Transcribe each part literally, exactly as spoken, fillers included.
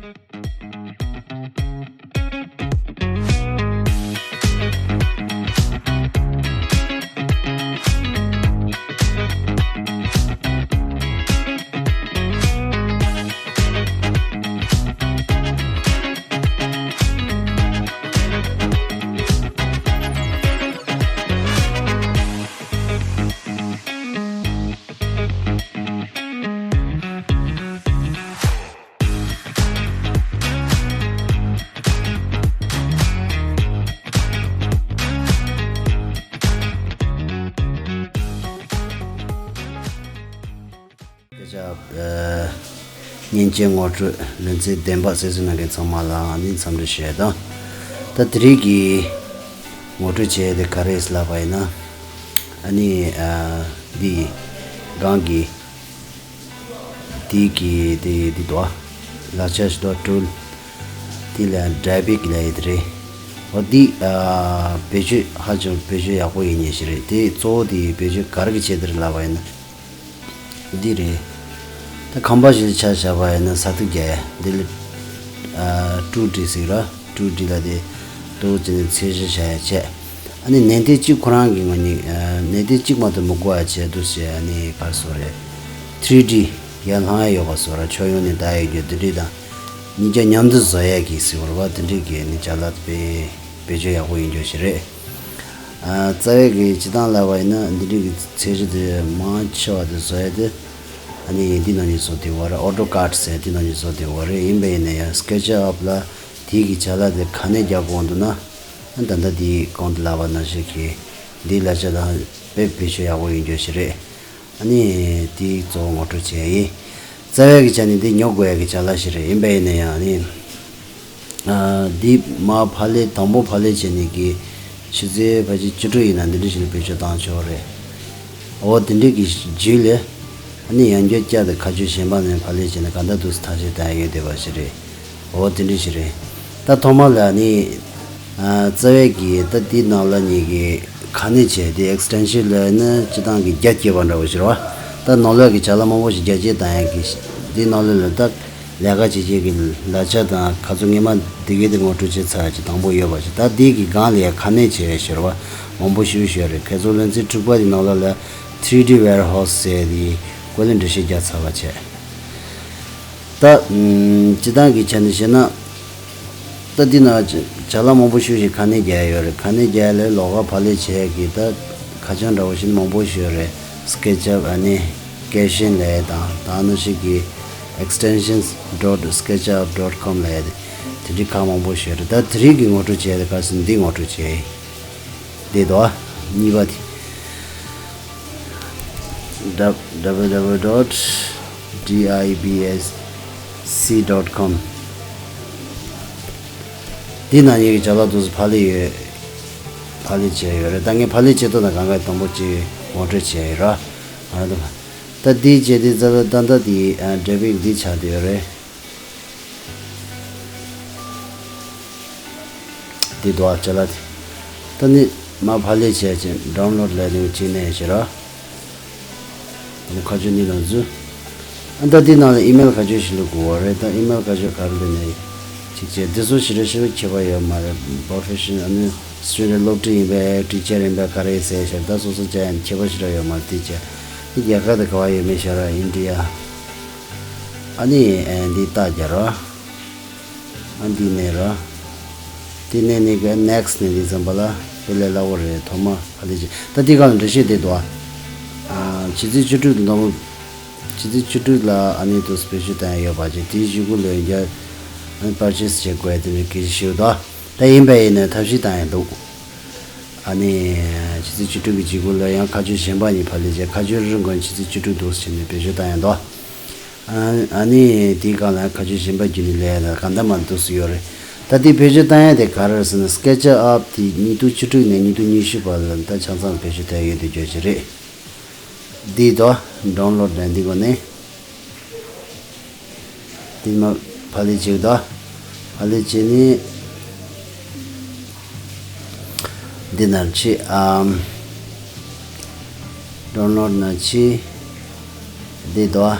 སྐད་ཆ། ཨ། སྙན་ཆེན་ངོ་སྤྲོད་ལེ་ཚན་བདུན་པ་གསན་གཟིགས་གནང་མཁན་ཚང་མ་ལ་ཨ་ནི་འཚམས་འདྲི་ཞུ་ཡ་དང་། ད་དེ་རིང་གི་ངོ་སྤྲོད་བྱས་ཏེ་ག་རེ་ལབ་པ་ཡིན་ན། ཨ་ནི། ཨ། འདི་སྒང་གི་དེ་གི་དེ་དེ་དོ། ལག་ཆ་ཞིག་དོ་ཊུལ། དེ་ལ་ཌ་བི་ཀི་ལབ་ཡས་དེ་རེད། འོ་འདི། ཨ། བེད་སྤྱོད་ཧ་ཅང་བེད་སྤྱོད་ཡག་པོ་ཡིན་ནི་ཞིག་རེད། དེ་གཙོ་བོ་དེ་བེད་སྤྱོད་ག་རེ་གི་ཆེད་དུ་རེད་ལབ་པ་ཡིན་ན། འདི་རེད། ད་ཁང་པ་ཞིག་ཆ་བཞག་པ་ཡིན་ན་ས་ཐིག་རྒྱག་ཡ་འདི་ལ། ཨ། ཊུ་ཌི་ཟེར་ར། ཊུ་ཌི་ལ་དེ་ཏོག་ཙམ་ཚད་གཞི་བཞག་ཡ་བྱས། ཨ་ནི་ནན་ཏན་གཅིག་ཁོ་རང་གི་ངོས་ནས། ཨ། ནན་ཏན་གཅིག་མ་གཏོགས་མི་དགོས་ཡ་བྱས་འདུག་ཟེར། ཨ་ནི་ག་རེ་ཟེར་རེད། ཐི་རི་ཌི་ཡར་ལྷུང་ཡ་ཡོད་པ་བཟོ་ར། ཕྱོགས་ཡོངས་ནས་ལྟ་ཡ་ཡོད་རྒྱུ་དེ་འདྲ་དང་། གཉིས་ཀ་མཉམ་དུ་བཟོ་ཡ་གི་ཟེར་བ་རེད་པ། དེ་འདྲའི་གི་ནི་ཅ་ལག་དཔེ་བེད་སྤྱོད་ཡག་པོ་ཡིན་རྒྱུ་ཞིག་རེད། ཨ། རྩ་བའི་གི་སྤྱིར་བཏང་ལབ་པ་ཡིན་ན་འདི་འདྲའི་གི་ཚད་གཞི་དེ་མང་ཆེ་བ་དེ་བཟོ་ཡ་དེ། ཨ་ནི་འདི་ནང་བཞིན་བཟོ་བདེ་བ་རེད། ཨོ་ཊོ་ཀ་ཌི་ཟེར་འདི་ནང་བཞིན་བཟོ་བདེ་བ་རེད། ཡིན་པ་ཡིན་ན་ཡང་སི་ཀེ་ཆི་ཨབ་ལ་དེའི་གི་ཅ་ལག་དེ་ག་ནས་རྒྱག་དགོས་འདུག་ན། ཨ། ད་ལྟ་འདི་གོང་དུ་ལབ་པ་ནང་བཞིན་གི་འདིའི་ལག་ཆ་དང་དཔེ་བེད་སྤྱོད་ཡག་པོ་ཡིན་རྒྱུ་ཞིག་རེད། ཨ་ནི་དེ་གཙོ་བོ་ངོ་སྤྲོད་བྱས་ཡིན། རྩ་བའི་གི་ཆ་ནས་འདི་ཉོ་དགོས་ཡ་གི་ཅ་ལག་ཞིག་རེད། ཡིན་པ་ཡིན་ན་ཡང་ཨ་ནི། ཨ། འདི་མ་ཕབ་ལེན་དང་པོ་ཕབ་ལེན་བྱས་ནས་གི་ཆུ་ཚོད་ཕལ་ཆེར་བཅུ་དྲུག་ཡིན་ན་འདི་འདྲ་ཞིག་ལ་བེད་སྤྱོད་བཏང་ཆོག་རེད། འོ་འདི་འདྲ་གི་རྗེས་ལ་ཨ་ནི་ཡང་བསྐྱར་བསྐྱར་དུ་ཁ་གཅོད་གཞན་པ་ནས་ཕབ་ལེན་བྱས་ནས་གང་ལྟར་འདུག་སེ་ཐག་གཅོད་བཏང་ཡ་ཡོད་བསྡད་པ་ཞིག་རེད། འོ་དེ་འདྲ་ཞིག་རེད། ད་ཐོག་མ་ལ་ནི། ཨ། རྩ་བའི་གི་ད་དེའི་ནང་ལ་ཉིད་ཀྱི་ག་ནས་བྱས་དེ་ཨེག་སི་ཊེན་ཤན་ལ་ནི་སྤྱིར་བཏང་གི་རྒྱ་སྐྱེད་པ་འདྲ་བོ་ཞིག་རེད་པ། ད་ནང་ལོགས་ཀྱི་ཅ་ལག་མང་པོ་ཞིག་རྒྱ་སྐྱེད་བཏང་ཡག་གི་དེའི་ནང་ལོགས་ལ་ད་ལས་ཀ་བྱེད་བྱེད་ཀྱི་ལག་ཆ་དང་ག་ཚོད་སྔོན་མ་དེ་གའི་དེ་ངོ་སྤྲོད་བྱས་ཚར་ཡག་ཅིག་དང་པོ་ཡོད་པ་ཞིག་ད་དེའི་གི་སྒང་ལ་ཡ་ག་ནས་བྱས་ཞིག་རེད་པ། མང་པོ་ཞེ་པོ་ཞིག་ཡོད་རེད། ཁ་སང་ལེ་ཚན་དྲུག་པ་དེའི་ནང་ལོགས་ལ་ཐི་རི་ཌི་ཝེར་ཧའུ་སི་ཟེར་དེའི་སྐོར་ལ་འགྲེལ་བཤད་རྒྱག་ཚར་བ་བྱས། ད། ཨམ། སྤྱིར་བཏང་གི་ཆ་ནས་བཤད་ན། ད་འདི་ན་ཅ་ཅ་ལག་མང་པོ་ཞེ་པོ་ཞིག་ག་ནས་རྒྱག་ཡ་ཡོད་རེད། ག་ནས་རྒྱག་ཡ་ལས་ལོགས་ཀ་ཕབ་ལེན་བྱེད་ཡ་གི་ད་ཁ་བྱང་འདྲ་བོ་ཞིག་མང་པོ་ཞིག་ཡོད་རེད། སི་ཀེ་ཆི་ཨབ་ཨ་ནི་ཀེ་ཤན་ལབ་ཡ་དང་ད་ནང་བཞིན་གི་extensions dot sketchup dot com ལབ་ཡ་དེ་དེ་འདྲའི་ཁག་མང་པོ་ཞིག་ཡོད་རེད། ད་དེ་རིང་གི་ངོ་སྤྲོད་བྱེད་ཡ་དེ་ག་ཟེར་ན་འདི་ངོ་སྤྲོད་བྱེད་ཡ་ཡིན། འདི་དོ། གཉིས་པ་དེ། W W W dot D I B S C dot com། འདི་ནང་བཞིན་གྱི་ཅ་ལག་དེ་ཚོ་ཕབ་ལེན་ཡོད། ཕབ་ལེན་བྱས་ཡོད་རེད། ད་ངས་ཕབ་ལེན་བྱེད་སྟངས་དང་གང་ག་དང་པོ་གཅིག་ངོ་སྤྲོད་བྱས་ཡོད་ར། ཨ། ད་འདི་བྱས་དུས་ཙམ་ལ་ད་ལྟ་འདི་ཨ་འདྲ་བིག་འདི་ཆགས་བསྡད་ཡོད་རེད། འདི་འདུག་ཨ། ཅ་ལག་དེ། ད་ནི་མར་ཕབ་ལེན་བྱས་བྱས་ཌའུན་ལོཌ་ལབ་ནས་གཅིག་ནས་བྱེད་རོགས། ཨ་ནི་ཁ་ཕྱོགས་གཉིས་ལ་འཛུལ། ཨ་ད་འདི་ནང་ལ་ཨི་མེལ་ཁ་ཕྱོགས་ཤིག་ལ་དགོས་པ་རེད། ད་ཨི་མེལ་ཁ་ཕྱོགས་ག་རེ་ལབ་ནས་གཅིག་བྱས། འདི་ཚོ་ཞེ་དྲག་ཞེ་པོ་ཁྱད་པར་ཡོད་མ་རེད། པོ་རོ་ཕེ་ཤན་ཨ་ནི་སི་ཊུ་ཌེན་ཊ་སློབ་ཕྲུག་ཡིན་པས་ཊི་ཅར་ཡིན་པས་ག་རེ་ཟེར་བྱས། ད་སོ་སོ་བྱས་ཡང་ཁྱད་པར་ཞེ་དྲག་ཡོད་མ་རེད། དེ་བྱས་འདི་རྒྱལ་ཁབ་དེ་ག་བ་ཡོད་མེད་བྱས་རོགས། ཨིན་ཌི་ཡ། ཨ་ནི་ཨ་འདི་རྟགས་རྒྱག་རོགས། ཨ་འདི་ནས་ར། འདི་ནས་ནི་ག་ནེག་སི་ཊི་ནས་འདི་ཙམ་པ་ལ་དཔེ་ལས་སླ་བོ་རེད། ཐོག་མ་ཕབ་ལེན་བྱེད། ད་འདི་ག་ལ་འགྲེལ་བཤད་དེ་འདུག་ཨ། ཨ་ཕྱི་ཚེས་བཅུ་དྲུག་ནང་ཕྱི་ཚེས་བཅུ་དྲུག་ལ་ཨ་ནི་དུ་སི་པེ་ཤལ་བཏང་ཡ་ཡོད་པ་ཅིག་དེའི་གཞུག་གུ་ལོན་རྒྱ་ཨ་ནི་པར་ཆེ་སི་བྱེད་དགོས་ཡ་དེ་འདྲ་གལ་ཆེ་ཞིག་འདུག་ད་ཡིན་པ་ཡིན་ན་ཐབས་ཤེས་བཏང་ཡ་འདུག་ཨ་ནི་ཕྱི་ཚེས་བཅུ་དྲུག་གི་གཞུག་གུ་ལ་ཡང་ཁ་ཕྱོགས་གཞན་པ་གཉིས་ཕབ་ལེན་བྱས། ཁ་ཕྱོགས་རིན་གོང་ཕྱི་ཚེས་བཅུ་དྲུག་འདུག་སེ་བྱས་ནས་བེད་སྤྱོད་བཏང་ཡ་འདུག་ཨ་ཨ་ནི་དེའི་སྒང་ལ་ཁ་ཕྱོགས་གཞན་པ་བརྒྱུད་ནས་ལས་ཡ་ད་གང་འདྲ་མ་འདུག་སེ་ཡོད་རེད། ད་དེ་བེད་སྤྱོད་བཏང་ཡ་དེ་ག་རེ་རེད་ཟེར་ན། སི་ཀེ་ཆི་ཨབ་དེ་ཉིས་སྟོང་བཅུ་དྲུག་ནས་ཉིས་སྟོང་ཉི་ཤུ་བར་ལ་ད་ཆ་ཚང་བེད་སྤྱོད་བཏང་ཡ་ཡོད་དེ་བརྗོད་ཀྱི་རེད། འདི་དོ། ཌའུན་ལོཌ་ལ་འདི་གོ་ནས། འདི་མ་ཕབ་ལེན་བྱེད་དོ། ཕབ་ལེན་བྱས་ནས་འདི་ནར་ཆི་ཨམ། ཌའུན་ལོཌ་ནར་ཆི། འདི་དོ།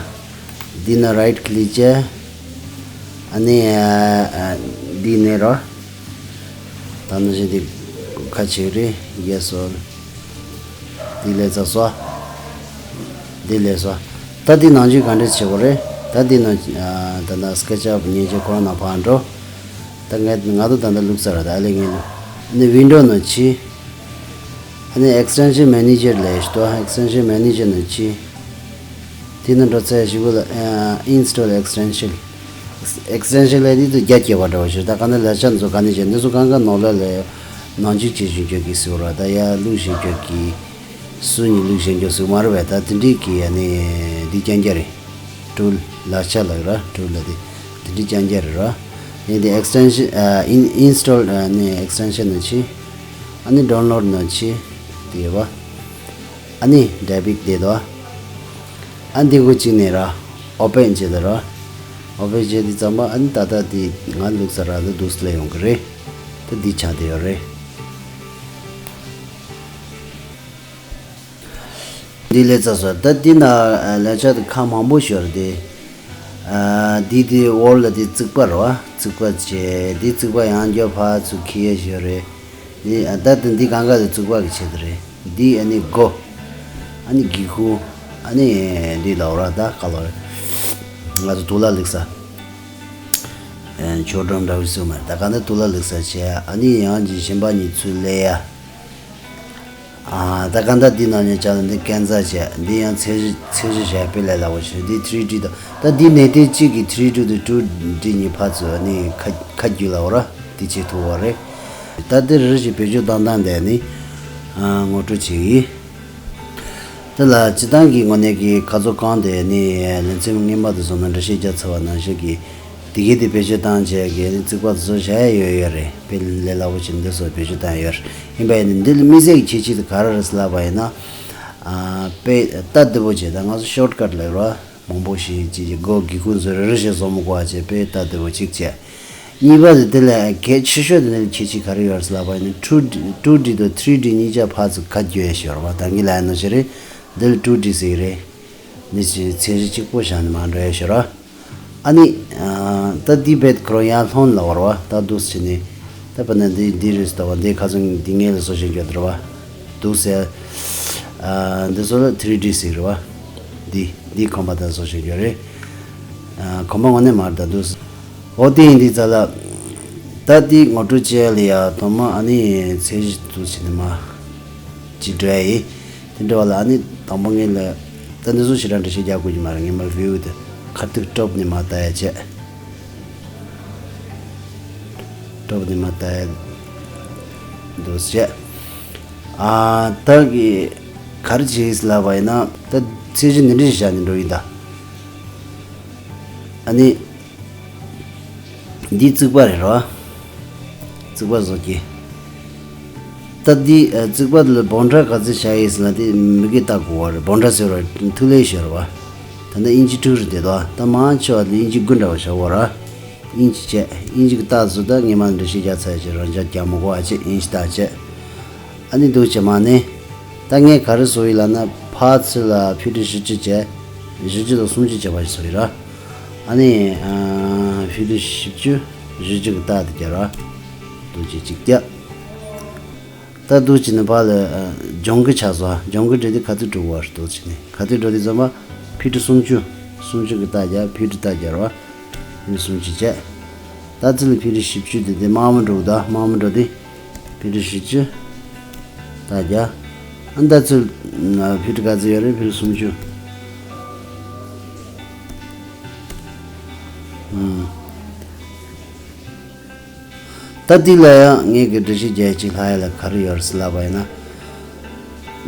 འདི་ན་རའིཊ་ཀི་ལིག་བྱས། ཨ་ནི་ཨ་ཨ་འདི་ནས་རོ། ད་ནང་བཞིན་འདི་ཁ་ཕྱེ་རེད། ཡེ་སོ། འདི་ལས་ཚ་སོ། འདི་ལས་སོ། ད་འདི་ནང་བཞིན་ག་འདྲ་བྱེད་དགོས་རེད། ད་འདི་ནང་ཨ་ད་ལྟ་སྐེ་ཆབ་མཉེན་ཆས་ཁོ་རང་ནང་ཕར་འགྲོ། ད་ངས་ང་ཚོ་ད་ལྟ་བླུགས་ཚར་ར། ད་ཨ་ལས་ངས་བླུགས། ཨ་ནི་ཝིན་ཌོ་ནང་ཕྱིན། ཨ་ནི་Extension Manager ལས་ཤོག་ད་Extension Manager ནང་ཕྱིན། དེ་ནས་འགྲོ་ཚར་ཞིག་ལ་ཨ་Install Extension། Extension ལས་དེ་ཚོ་རྒྱ་སྐྱེད་པ་འདྲ་བོ་ཞིག་ད་ག་ནས་ལས་ཆ་ཚོ་ག་ནས་བྱེད། འདི་ཚོ་གང་ག་ནང་ལ་ལས་ནང་འཇུག་བྱེད་བཞིན་སྐྱོད་ཀྱི་ཟེར་བ་ར། ད་ཡར་བླུགས་བཞིན་སྐྱོད་ཀྱི། སུ་ནས་བླུགས་བཞིན་སྐྱོད་ཟེར་མ་རེད་པས། ད་དེ་འདྲའི་གི་ཨ་ནི་འདི་རྐྱང་རྐྱང་རེད། ཊུལ་ལག་ཆ་ལ་ར། ཊུལ་ལ་དེ་དེ་འདྲའི་རྐྱང་རྐྱང་རེད་ར། ཨ་ནི་དེ་Extension ཨ་ཨིན་Install ཨ་ནི་Extension ནང་ཕྱིན། ཨ་ནི་Download ནང་ཕྱིན། དེ་ཡོད་པ། ཨ་ནི་འདྲ་པིག་དེ་དོ། ཨ་འདི་གུ་གཅིག་ནས་ར། Open བྱེད་དོ་ར། Open བྱེད་དེ་ཙམ་པ་ཨ་ནི་ད་ལྟ་དེ་ང་བླུགས་ས་ར་ད་འདུག་སླེབས་ཡོང་གི་རེད། ད་འདི་ཆགས་བསྡད་ཡོད་རེད། འདི་ལས་ཚ་སོ། ད་འདི་ན་ལས་ཆ་དེ་ཁ་མང་པོ་ཞིག་ཡོད་རེད་དེ། ཨ་འདི་དེ་འོག་ལ་དེ་རྩིག་པ་རེད་པ། རྩིག་པ་བྱས་དེ་རྩིག་པ་ཡང་བསྐྱར་ཕར་ཚུར་འཁྱེར་ཡས་ཞིག་ཡོད་རེད། འདི་ཨ་ད་དེ་འདི་གང་ག་དེ་རྩིག་པ་གི་ཆེད་དུ་རེད། འདི་ཨ་ནི་སྒོ། ཨ་ནི་སྒེའུ་ཁུང་། ཨ་ནི་འདི་ལ་འོ་ར་ད་ག་ལ་རེད། ང་ཚོ་དུག་ལ་བླུགས་ས། ཨེ་ཆོས་སྒྲོམ་འདྲ་བོ་ཞིག་མ་རེད། ད་ག་འདི་དུག་ལ་བླུགས་ས་བྱས། ཨ་ནི་ཡང་ཅིག་གཞན་པ་གཉིས་ཚུར་སླེབས་ཡ། ཨ་ད་ག་འདི་འདི་ནང་ནས་བྱ་ལ་འདི་སྐས་འཛེག་བྱས། འདི་ཡང་ཚད་གཞི་ཚད་གཞི་བྱས་དཔེ་ལས་སླ་བོ་ཞིག་འདི་ཐི་རི་ཌི་དང་། ད་འདི་ནས་དེ་གཅིག་གི་ཐི་རི་ཌི་དང་ཊུ་ཌི་གཉིས་ཕར་ཚུར་ཨ་ནི་ཁ་ཁ་བརྒྱུད་ལ་འོ་ར་དེ་བྱེད་ཐུབ་པ་རེད། ད་འདི་རེ་རེ་བཞིན་བེད་སྤྱོད་བཏང་སྟངས་དེ་ནི་ཨ་ངོ་སྤྲོད་བྱེད་ཀྱི་ཡིན། དེ་ལ་སྤྱིར་བཏང་གི་ངོས་ནས་ཀྱི་ཁ་བཟོ་ཁང་དེ་ནི་ལེ་ཚན་སྔོན་མ་དེ་ཚོ་ནང་འགྲེལ་བཤད་བརྒྱབ་ཚར་བ་ནང་བཞིན་གྱི་དེ་གའི་དེ་བེད་སྤྱོད་བཏང་བྱས་ཀྱི་རྩིག་པ་དེ་ཚོ་བཞག་ཡ་ཡོད་ཡོད་རེད། དཔེ་ལས་སླ་བོ་བྱས་འདི་ཚོ་བེད་སྤྱོད་བཏང་ཡོད་རེད། ཡིན་པ་ཡིན་ན་འདི་ལ་དམིགས་བསལ་གྱི་ཁྱད་ཆོས་དེ་ག་རེ་རེད་ཟེར་ལབ་པ་ཡིན་ན། ཨ་དཔེ་སྟབས་བདེ་པོ་བྱས། ད་ང་ཚོ་ཤོཊ་ཀཊ་ལབ་རོགས། མང་པོ་ཞིག་ཅིག་གི་སྒོ་སྒེའུ་ཁུང་བཟོ་རེ་རེ་བཞིན་བཟོ་མི་དགོས་པ་བྱས་དཔེ་སྟབས་བདེ་པོ་གཅིག་བྱས། གཉིས་པ་དེ་དེ་ལས་གལ་ཆེ་ཤོས་དེ་ནི་ཁྱད་ཆོས་ག་རེ་ཡོད་ཟེར་ལབ་པ་ཡིན་ན། ཊུ་ཌི་ཊུ་ཌི་དང་ཐི་རི་ཌི་གཉིས་ཆ་ཕར་ཚུར་ཁ་བརྒྱུད་ཡས་ཤོར་བ་ད་གིན་ལབ་ཡ་ནང་བཞིན་རེད། འདི་ལ་ཊུ་ཌི་ཟེར་གི་རེད། འདི་ཚོས་ཚད་གཞི་གཅིག་པོ་བཞག་ནས་མར་འགྲོ་ཡས་ཤོར་བ། ཨ་ནི་ཨ་ད་འདི་བེད་ཁོ་རང་ཡར་ལྷོང་ལ་བར་བ་ད་འདུག་སེ་བྱས་ནས། ད་དཔེར་ན་འདི་འདི་རེད་ཟེར་བ་འདི་ཁ་སང་འདི་ངས་ལ་བཟོ་བཞིན་ཡོད་རེད་བ། འདུག་སེ། ཨ་འདི་ཚོ་ལ་ཐི་རི་ཌི་ཟེར་རེད་བ། འདི་འདི་ཁང་པ་ད་བཟོ་བཞིན་ཡོད་རེད། ཨ་ཁང་པ་དངོས་གནས་མ་རེད་ད་འདུག་སེ། འོ་དེ་ཡིན་དུས་ཙ་ལ། ད་འདི་ངོ་སྤྲོད་བྱས་ལ་ཡ་ཐོག་མ་ཨ་ནི་ཚད་གཞི་འདུག་སེ་བྱས་ནས་མར་ཅིག་འགྲོ་ཡ་ཡིན། དེ་འདྲ་བ་ལ་ཨ་ནི་དང་པོ་ངས་ལ། ད་འདི་ཚོ་ཞེ་དྲག་འགྲེལ་བཤད་རྒྱག་དགོས་ཀྱི་མ་རེད། ངས་མར་ཝིའུ་དེ་ཁ་ཐུག་ཊོབ་ནས་མར་ལྟ་ཡ་བྱས། ཊོབ་ནས་མར་ལྟ་ཡ་འདུག་བྱས། ཨ་ད་གི་ག་རེ་བྱེད་ལབ་པ་ཡིན་ན་ད་ཚད་གཞི་འདི་འདྲ་ཞིག་བཞག་ནས་འགྲོ་ཡིན་ད། ཨ་ནི། འདི་རྩིག་པ་རེད་རོ། རྩིག་པ་བཟོ་གི། ད་འདི་ཨ་རྩིག་པ་འདི་ལ་སྦོམ་ཕྲ་ག་ཚོད་བྱ་ཡིན་ཟེར་ན་དེ་མི་དགེ་ལྟ་དགོས་པ་རེད། སྦོམ་ཕྲ་ཟེར་བ་ཐུག་ལེ་ཤོར་བ། ད་ནི་ཨིན་ཅི་དྲུག་རེད་དེ་དོ། ད་མང་ཆེ་བ་ལ་ཨིན་ཅི་དགུ་འདྲ་བ་བྱ་བ་ར། ཨིན་ཅི་བྱས། ཨིན་ཅི་གི་རྟགས་བཟོ། ད་ངས་མ་འདྲ་ཞིག་རྒྱག་ཚར་ཡ་ཅིག་རང་འཇགས་རྒྱག་མི་དགོས་ཨ་ཅེ་ཨིན་ཅི་རྟགས་བྱས། ཨ་ནི་འདུག་བྱས་མ་ནི། ད་ངས་ག་རེ་བཟོ་ཡི་ལབ་ན་ཕར་ཚུར་ལ་ཕི་ཊི་བཞི་བཅུ་བྱས། བཞི་བཅུ་དང་སུམ་ཅུ་བྱས་པ་ཞིག་བཟོ་ཡི་ར། ཨ་ནི་ཨ་ཕི་ཊི་བཞི་བཅུ་བཞི་བཅུ་གི་རྟགས་དེ་རྒྱག་ར། འདུག་བྱས་གཅིག་བརྒྱབ། ད་འདུག་བྱས་ནས་ཕར་ལ་ཨ་ལྗང་གུ་ཆགས་སོང་། ཨ་ལྗང་གུ་འདྲ་དེ་ག་ཚོད་འགྲོ་གི་རེད། འདུག་བྱས་ནས་ག་ཚོད་འགྲོ་དུས་ཙམ་པ་ཕི་ཊི་སུམ་ཅུ། སུམ་ཅུ་གི་རྟགས་རྒྱག་ཕི་ཊི་རྟགས་རྒྱག་ར། ཕི་ཊི་སུམ་ཅུ་བྱས། ད་ཚེ་ལ་ཕི་ཊི་བཞི་བཅུ་དེ་དེ་དམར་མོ་འགྲོ་གི་འདུག་དམར་མོ་འགྲོ་དེ། ཕི་ཊི་བཞི་བཅུ། རྟགས་རྒྱག་ཨ་ད་ཚེ་ལ་ཕི་ཊི་ག་ཚོད་ཡོད་རེད། ཕི་ཊི་སུམ་ཅུ། ཨུམ། ད་འདི་ལ་ཡང་ངས་ཀྱི་འགྲེལ་བཤད་རྒྱག་ཅིག་ལྷག་ཡ་ལ་ག་རེ་ཡོད་རེད་ཟེར་ལབ་པ་ཡིན་ན།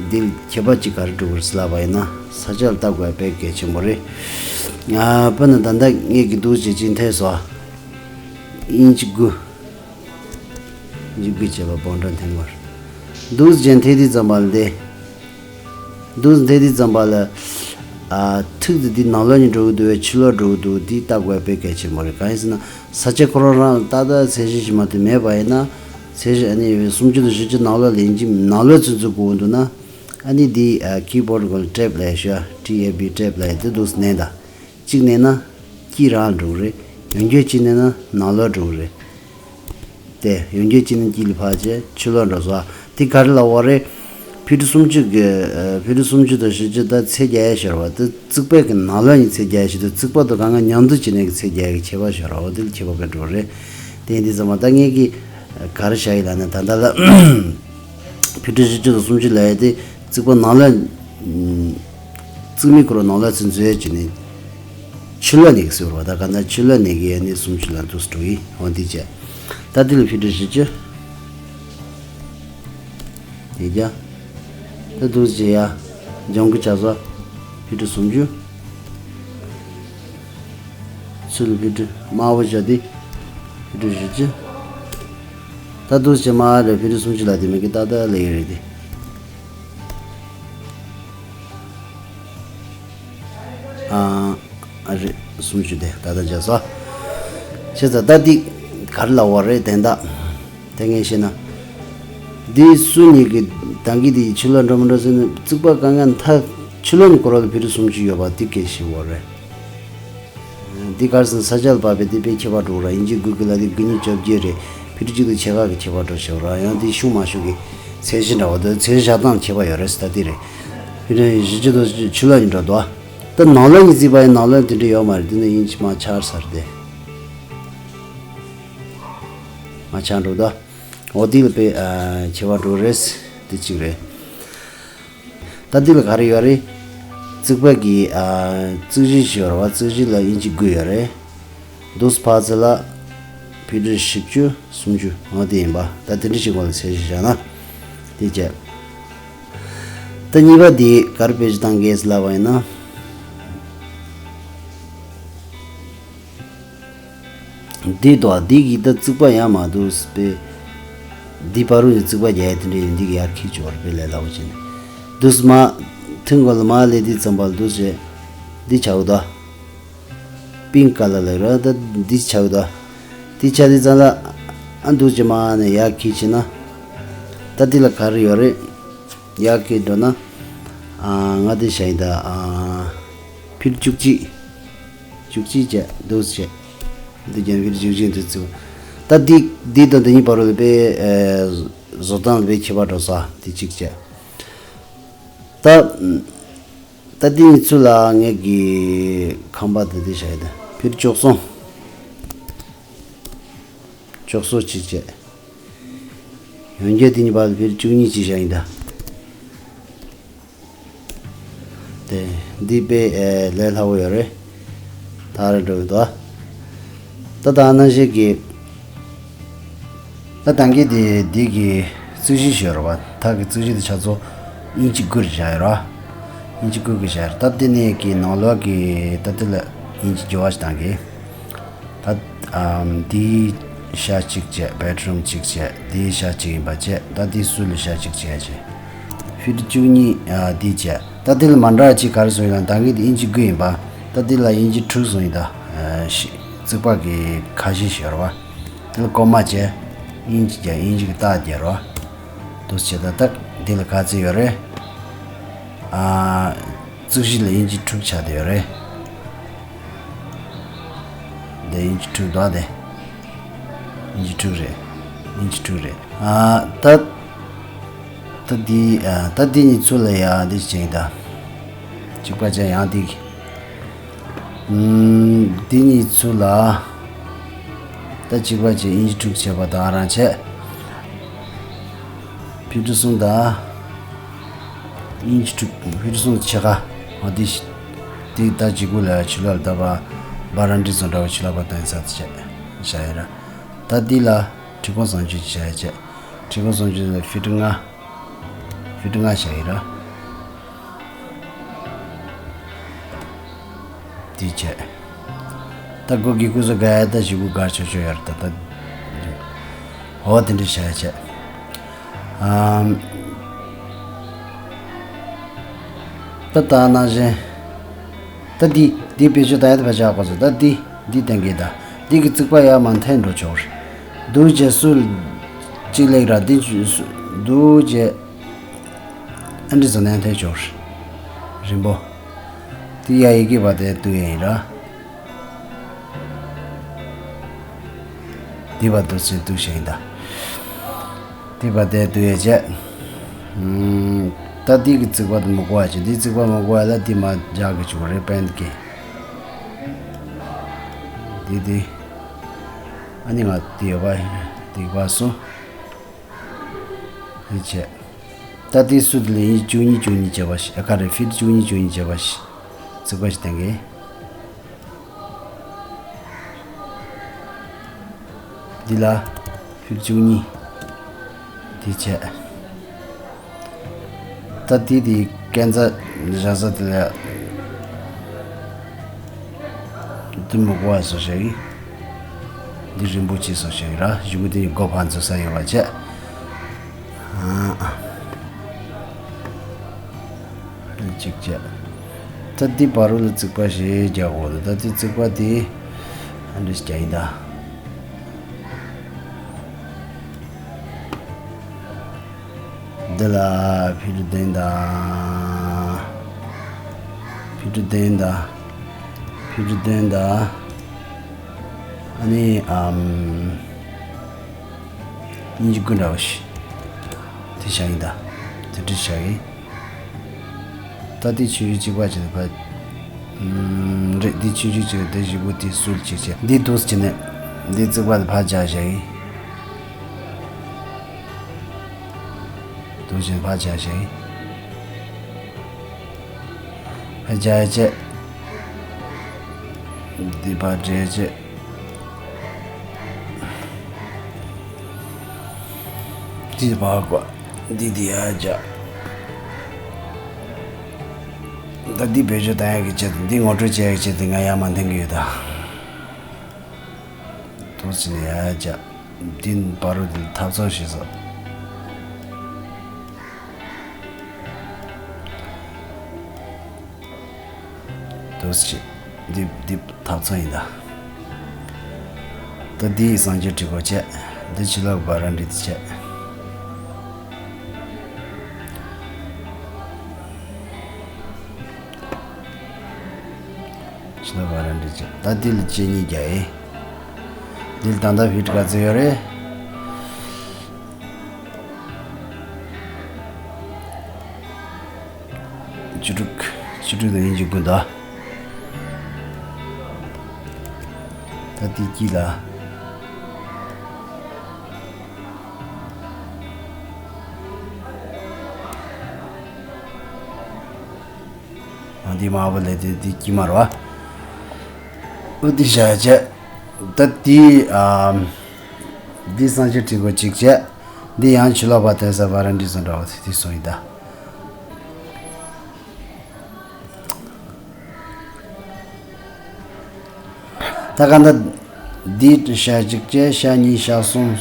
འདི་ལ་ཁྱད་པར་ཅིག་ག་རེ་འགྲོ་གི་རེད་ཟེར་ལབ་པ་ཡིན་ན། ས་ཆ་ལ་ལྟ་དགོས་པ་དཔེ་གལ་ཆེན་པོ་རེད། ཨ་དཔེར་ན་ད་ལྟ་ངས་ཀྱི་འདུག་བྱེད་ཅིང་ཐེ་སོ། ཨིན་ཅི་དགུ། ཨིན་ཅི་དགུ་བྱས་པ་སྦོམ་ཕྲ་འཐེན་དགོས་རེད། འདུག་བྱས་འཐེན་དུས་ཙམ་པ་ལ་དེ། འདུག་འཐེན་དུས་ཙམ་པ་ལ། ཨ་ཐིག་དེ་འདི་ནང་ལོགས་ནས་འགྲོ་གི་འདུག་བས་ཕྱི་ལོགས་འགྲོ་གི་འདུག་འདི་ལྟ་དགོས་པ་དཔེ་གལ་ཆེན་པོ་རེད། གང་ཡིན་ཟེར་ན་ས་ཆ་ཁོ་རང་རང་ཏག་ཏག་ཚད་གཞི་ཞིག་མ་གཏོགས་མེད་པ་ཡིན་ན། ཚད་གཞི་ཨ་ནི་སུམ་ཅུ་དང་བཞི་བཅུ་ནང་ལོགས་ལེན་གྱི་ནང་ལོགས་ཚུན་ཚོད་དགོས་འདུག་ན། ཨ་ནི་འདི་ཨ་ཀི་བོར་གོ་ཊེབ་ལབ་ཤོག་ཊི་ཨེ་བི་ཊེབ་ལབ་ཡ་འདི་འདུག་ནས་ད། གཅིག་ནས་ན། གཅིག་རང་འགྲོ་གི་རེད། ཡོན་རྒྱས་ཅི་ནས་ན་ནང་ལོགས་འགྲོ་གི་རེད། དེ་ཡོན་རྒྱས་ཅི་ནས་དཀྱིལ་ལ་ཕར་བྱས་ཕྱི་ལོགས་འགྲོ་སོང་། དེ་ག་རེ་ལབ་པ་རེད། ཕི་ཊི་སུམ་ཅུ་གི་ཨ་ཕི་ཊི་སུམ་ཅུ་དང་བཞི་བཅུ་ད་ཚད་རྒྱག་ཡས་ཤོར་བ་དེ་རྩིག་པའི་གི་ནང་ལོགས་ནས་ཚད་རྒྱག་ཡས་ཤོར་དུས་རྩིག་པ་དང་གང་ག་མཉམ་དུ་བྱས་ནས་གི་ཚད་རྒྱག་ཡས་གི་ཁྱད་པར་ཤོར་བ་འོ་དེ་ལ་ཁྱད་པར་ག་འགྲོ་རེད། དེ་ཡིན་དུས་ཙམ་པ་ད་ངས་གི་ག་རེ་བྱ་ཡི་ལབ་ན་ད་ལྟ་ལ་ཕི་ཊི་བཞི་བཅུ་དང་སུམ་ཅུ་ལབ་ཡས་དེ་རྩིག་པ་ནང་ལོགས་རྩིག་མའི་ཁོ་རང་ནང་ལོགས་ཚུན་ཚོད་བྱས་ནས་ཕྱི་ལོགས་ནས་གི་ཟེར་བ་ད་ག་ན་ཕྱི་ལོགས་ནས་གི་ཡས་ནས་སུམ་ཅུ་ལ་འདུག་སེ་འགྲོ་ཡི་འོ་འདི་བྱས། ད་འདི་ལ་ཕི་ཊི་བཞི་བཅུ། དེ་རྒྱ། ད་འདུག་སེ་བྱས་ཡ། སྦྱོང་གི་བྱ་ས། ཕི་ཊི་སུམ་ཅུ། ཚུར་ལ་ཕི་ཊི་དམར་པོ་བྱ་སྟེ། ཕི་ཊི་བཞི་བཅུ། ད་འདུག་སེ་བྱས་མ་རེད་ཕི་ཊི་སུམ་ཅུ་ལ་དེ་མེད་གི་ཏག་ཏག་ལས་ཡོད་རེད་དེ། ཨ། ཨ་རེད་སུམ་ཅུ་དེ་ད་ལྟ་བྱས་སོ། བྱས་ཙང་ད་འདི་ག་རེ་ལབ་པ་རེད་དན་ད། དེ་ངས་བཤད་ན། འདི་སུ་གཉིས་ཀྱི་དང་གི་དེ་ཕྱི་ལོགས་འགྲོ་མི་འགྲོ་ཟེར་ན་རྩིག་པ་གང་ག་མཐའ་ཕྱི་ལོགས་ནས་སྐོར་བ་ལ་ཕི་ཊི་སུམ་ཅུ་ཡོད་པ་འདི་སྐད་བཤད་པ་རེད། འདི་གར་སོང་ས་ཆ་ལ་བབས་པའི་འདི་དཔེ་ཁྱད་པར་འགྲོ་ར་ཡིན་གཅིག་དགུ་དགུ་ལ་འདི་དགུ་གཉིས་བཅོ་བརྒྱད་རེད་ཕི་ཊི་གཅིག་དང་ཕྱེད་ཀ་གི་ཁྱད་པར་འགྲོ་ཞེས་ར་ཡང་འདི་ཤུགས་མ་ཤུགས་ཀྱི་ཚད་གཞི་འདྲ་བ་འདི་ཚད་གཞི་བཞག་སྟངས་ཁྱད་པར་ཡོད་རེད་ཟེར་ད་འདི་རེད། ཕི་ཊི་བཞི་བཅུ་དང་ཕྱི་ལོགས་ནས་འགྲོ་འདུག་ད་ནང་ལོགས་ནས་རྩིག་པ་ཡིན་ནང་ལོགས་དེ་འདྲ་ཡོད་མ་རེད་འདི་ནི་ཡིན་གཅིག་མ་ཆག་ས་རེད་དེ། མ་ཆག་འགྲོ་ད། འོ་འདི་ལ་དཔེ་ཨ་ཁྱད་པར་འགྲོ་རེད། འདི་གཅིག་རེད། ད་འདི་ལ་ག་རེ་ཡོད་རེད། རྩིག་པ་གི་ཨ་རྩིག་གཞི་ཞིག་ཡོད་རེད་བ་རྩིག་གཞི་ལ་ཨིན་ཅི་དགུ་ཡོད་རེད། འདུག་སེ་ཕར་ཚུར་ལ་ཕི་ཊི་བཞི་བཅུ་སུམ་ཅུ་འོ་དེ་ཡིན་པ་ད་དེ་འདྲ་ཞིག་གོ་ལ་ཚད་གཞི་བཞག་ན། དེ་བྱས། ད་གཉིས་པ་འདི་ག་རེ་དཔེ་ཆ་བཏང་གས་ལབ་པ་ཡིན་ན། འདི་དོ་འདི་གི་ད་རྩིག་པ་ཡང་མ་འདུག་སྤེ། འདི་བར་རུ་ནི་རྩིག་པ་རྒྱག་ཡ་དེ་འདྲ་ཡིན་འདི་གི་ཡར་ཁྱེར་ཆོག་རེད་པས་ལས་སླ་བོ་བྱས་ནས། འདུག་སེ་མ། ཐུན་གོ་ལ་མ་ལས་འདི་ཙམ་པ་ལ་འདུག་སེ། འདི་ཆགས་འདུག་པིང་ཀ་ལ་ལ་ར་ད་འདི་ཆགས་འདུག་འདི་ཆགས་འདི་ཙམ་ལ། ཨ་འདུག་ཅེ་མ་ནས་ཡར་ཁྱེར་ཕྱིན་ན། ད་འདི་ལ་ག་རེ་ཡོད་རེད། ཡར་ཁྱེར་འགྲོ་ན། ཨ་ང་འདི་བྱ་ཡིན་ད། ཨ་ཕི་ཊི་བཅུ་གཅིག་བཅུ་གཅིག་བྱས་འདུག་སེ་བྱས། འདི་རྒྱན་ཕི་ཊི་བཅུ་གཅིག་འདི་ཚུགས། ད་འདི་འདི་དང་འདི་གཉིས་བར་ལ་དཔེ་ཨེ་བཟོ་སྟངས་ལ་དཔེ་ཁྱད་པར་འགྲོ་ས་འདི་གཅིག་བྱས། ད་ད་འདི་གཉིས་ཚུར་ལ་ངས་ཀྱི་ཁང་པ་འདི་འདི་བྱས་ཡིན་ད་ཕི་ཊི་བཅུ་གསུམ། བཅུ་གསུམ་གཅིག་བྱས། ཡོན་རྒྱས་འདི་གཉིས་བར་ལ་ཕི་ཊི་བཅུ་གཉིས་གཅིག་བྱས་ཡིན་ད། དེ། འདི་དཔེ་ཨེ་ལས་སླ་བོ་ཡོད་རེད། ད་རེ་འགྲོ་གི་འདུག་ཨ། ད་ད་ནང་བཞིན་གྱི། ད་དང་གི་དེ་འདི་གི་རྩིག་གཞི་ཞིག་ཡོད་རེད་བ། ད་གི་རྩིག་གཞི་དེ་ཆ་ཚོ་ཨིན་ཅི་དགུ་རེ་བཞག་ཡོད་རེད་བ། ཨིན་ཅི་དགུ་གི་བཞག་ཡོད་རེད། ད་དེ་ནས་གི་ནང་ལོགས་གི་ད་དེ་ལ་ཨིན་ཅི་བརྒྱ་བ་ཞིག་བཏང་གི། ད་ཨམ་འདིའི་ཤ་གཅིག་བྱས་བེད་རུམ་གཅིག་བྱས་འདིའི་ཤ་གཅིག་ཡིན་པ་བྱས་ད་འདིའི་སུ་ལ་ཤ་གཅིག་བྱས་བྱས། ཕི་ཊི་བཅུ་གཉིས་ཨ་འདི་བྱས་ད་འདི་ལ་མ་འདྲ་གཅིག་ག་རེ་བཟོ་ཡིན་ན་ད་གིན་འདི་ཨིན་ཅི་དགུ་ཡིན་པ་ད་འདི་ལ་ཨིན་ཅི་དྲུག་བཟོ་ཡིན་ད། ཨ་ཤི་རྩིག་པ་གི་ཁ་ཤས་ཤིག་ཡོད་རེད་བ། འདི་ལ་ཀོ་མ་བྱས་ཨིན་ཅི་བརྒྱབ་ཨིན་ཅི་གི་རྟགས་བརྒྱབ་རེད་བ། འདུག་སེ་བྱས་ད་ད་འདི་ལ་ག་ཚད་ཡོད་རེད། ཨ་རྩིག་གཞི་ལ་ཨིན་ཅི་དྲུག་ཆགས་བསྡད་ཡོད་རེད། འདི་ཨིན་ཅི་དྲུག་འདུག་ཨ་དེ། ཨིན་ཅི་དྲུག་རེད། ཨིན་ཅི་དྲུག་རེད། ཨ་ད། ད་འདི་ཨ་ད་འདི་གཉིས་ཚུར་ལ་ཡ་འདི་བྱས་ད། གཅིག་པ་བྱས་ཡང་འདི། ཨུམ་འདི་གཉིས་ཚུར་ལ། ད་གཅིག་པ་བྱས་ཨིན་ཅི་དྲུག་བྱས་པ་དང་རང་བྱས། ཕི་ཊི་གསུམ་དང་། ཨིན་ཅི་དྲུག་ཕི་ཊི་གསུམ་ཕྱེད་ཀ་འོ་འདི་ཤི། འདི་ད་གཅིག་པུ་ལ་ཕྱི་ལོགས་ལ་ད་བ་བ་ར་འདྲི་ཚོ་འདྲ་བ་ཕྱི་ལོགས་པ་དང་ས་ཚ་བྱས་བཞག་ཡོད་ར། ད་འདི་ལ་ཁྲི་སྐོར་བཟང་སྤྱོད་ཀྱི་བྱ་ཡ་བྱས། ཁྲི་སྐོར་བཟང་སྤྱོད་ལ་ཕི་ཊི་ལྔ། ཕི་ཊི་ལྔ་བཞག་ཡོད་ར། དེ་བྱས། ད་སྒོ་གི་སྐུ་གཟུགས་ག་ཡ་ད་ཞི་བུ་གར་ཆོག་ཆོག་ཡོད་རེད་ད་ད། འོ་དེ་འདྲ་བྱས་བྱས། ཨམ། ད་ད་ནང་བཞིན། ད་འདི་འདི་བེད་སྤྱོད་ད་ཡ་ད་བ་ཆགས་གོ་ཚོད་ད་འདི་འདི་བསྟན་གི་ད་འདི་གི་རྩིག་པ་ཡ་མ་འཐེན་འགྲོ་ཆོག་རེད། འདུག་བྱས་སུ། གཅིག་ལེགས་ར་འདི་འདུག་བྱས། ཨ་འདྲི་ཟ་ནས་ཐལ་ཆོག་རིན་པོ། དེ་ཡ་ཡི་གེ་བ་དེ་ཏུ་ཡ་ཡིན་ར། འདི་བར་དུ་ཚུར་འདུག་བྱས་ཡིན་ད། འདི་བར་དེ་འདུག་ཡས་བྱས། ཨམ། ད་འདི་གི་རྩིག་པ་དེ་མི་དགོས་པ་བྱས། འདི་རྩིག་པ་མི་དགོས་པ་ལ་འདི་མར་རྒྱག་གི་བཅུག་རེད་པན་གི། འདི་འདི། ཨ་ནི་ང་འདི་ཡོད་པ། འདི་བ་སོ། འདི་བྱས། ད་འདི་སུ་དེ་ལ་ཡིན་བཅུ་གཉིས་བཅུ་གཉིས་བྱས་པ་ཞིག་ཨ་ཁ་རེ་ཕིཊ་བཅུ་གཉིས་བཅུ་གཉིས་བྱས་པ་ཞིག་རྩིག་པ་ཞིག་བསྟན་གི། འདི་ལ་ཕིཊ་བཅུ་གཉིས། འདི་བྱས། ད་འདི་དེ་ཀན་ཚ་བཞག་ས་དེ་ལ་འདི་མི་དགོས་པ་བཟོ་བྱས་ཡིན། འདི་རིན་པོ་ཆེ་བཟོ་བྱས་ཡིན་ར་གཞུག་གུ་དེ་སྒོ་ཕར་འཛུལ་ས་ཡོད་པ་བྱས། ཨ། གཅིག་བྱས། ད་འདི་བར་རུ་ལ་རྩིག་པ་ཞིག་རྒྱག་དགོས་འདུག་ད་འདི་རྩིག་པ་འདི་ཨ་འདྲ་ཞིག་རྒྱག་ཡིན་ད། འདི་ལ་ཕིཊ་བདུན་དང་། ཕིཊ་བདུན་དང་། ཕིཊ་བདུན་དང་། ཨ་ནི་ཨམ། སྙིང་རྗེ་སྐུ་འདྲ་བ་ཞིག་དེ་བཞག་ཡིན་ད། དེ་འདྲ་བཞག་ཡིན། ད་དེ་ཆུང་ཆུང་གཅིག་པ་ཅིག་ཕ། ཨམ། རེད་དེ་ཆུང་ཆུང་གཅིག་དེ་བཞི་པོ་དེ་སུལ་གཅིག་བྱས་འདི་འདུག་སེ་བྱས་ནས་འདི་རྩིག་པ་དེ་ཕར་རྒྱག་བཞག་ཡིན། འདུག་སེ་བྱས་ནས་ཕར་རྒྱག་བཞག་ཡིན། ཕར་རྒྱག་བྱས། འདི་ཕར་འདྲེས་བྱས། འདི་ཕར་བཀོག་འདི་འདི་ཡར་རྒྱག་ད་འདི་བེད་སྤྱོད་གཏོང་ཡག་གི་ཆེད་དུ་འདི་ངོ་སྤྲོད་བྱེད་ཡག་གི་ཆེད་དུ་ང་ཡར་མར་འཐེན་གི་ཡོད་ད། འདུག་སེ་བྱས་ནས་ཡར་རྒྱག་འདི་བར་རུ་འདི་འཐབ་རྩོད་བྱེད་ས། འདུག་སེ་བྱས། འདི་འདི་འཐབ་རྩོད་ཡིན་ད། ད་འདི་གསང་སྤྱོད་ཁྲི་སྐོར་བྱས། འདི་ཕྱི་ལོགས་བ་རན་ཌི་འདི་བྱས། ཕྱི་ལོགས་བ་རན་ཌི་བྱས། ད་འདི་ལ་གཅིག་གཉིས་རྒྱག་ཡིན། འདི་ལ་ད་ལྟ་ཕིཊ་ག་ཚོད་ཡོད་རེད། བཅུ་དྲུག་བཅུ་དྲུག་དང་ཉིས་བརྒྱ་དགུ་དང་། ད་འདི་དཀྱིལ་ལ། ཨ་འདི་དམར་པོ་ལས་དེ་འདི་དཀྱིལ་མ་རེད་བ། ཨོ་འདི་བཞག་བྱས། ད་འདི་ཨམ། འདི་གསང་སྤྱོད་ཁྲི་སྐོར་གཅིག་བྱས། འདི་ཡང་ཕྱི་ལོགས་བ་འཐེན་ས་བ་རན་ཌི་བཟོ་འདྲ་བ་དེ་དེ་བཟོ་ཡིན་ད། ད་ག་ད། འདི་ཤ་གཅིག་བྱས་ཤ་གཉིས་ཤ་གསུམ།